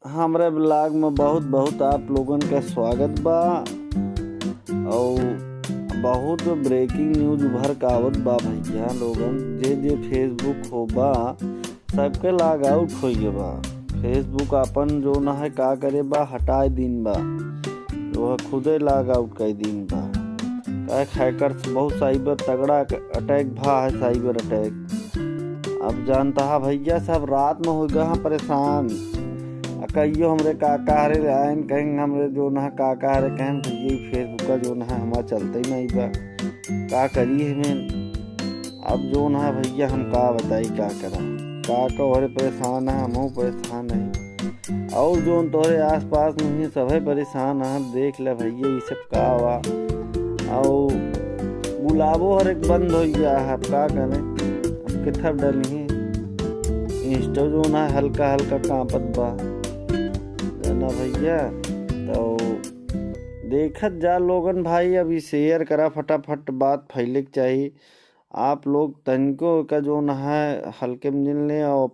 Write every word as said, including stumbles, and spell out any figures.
हमरे vlog में बहुत बहुत आप लोगन का स्वागत बा। और बहुत breaking news उभर के आवत बा भैया लोगन, जे जे Facebook हो बा, सबके log out होइ गए बा। Facebook आपन जौन है का करे बा, हटाए दिन बा, वो खुदे log out कर दिन बा। काहे hackers बहुत cyber तगड़ा attack भा है, cyber attack। अब जानता है भैया, सब रात में हो गया है परेशान। आ कहियो हमरे काका हरे आयन कहें, हमरे जौन है काका हरे कहें, "भैया, ई Facebook का जौन है हमार चलते ही नहीं बा, का करी हमें?" अब जौन है भैया, हम का बताई, का करा, काका हरे परेशान है, हमहू परेशान है, और जौन तोहरे आसपास में ही सभे परेशान है, देख ले भैया, ई सब का बा। और गुलाबो हर एक बंद हो गया है, अब का करें, अब कितना डली है। Insta जौन है हल्का हल्का कांपत बा, है ना भैया? तो देखत जा लोगन भाई, अभी share करा फटाफट, बात फैले के चाही। आप लोग तनिको का जौन है हल्के में जिन ले और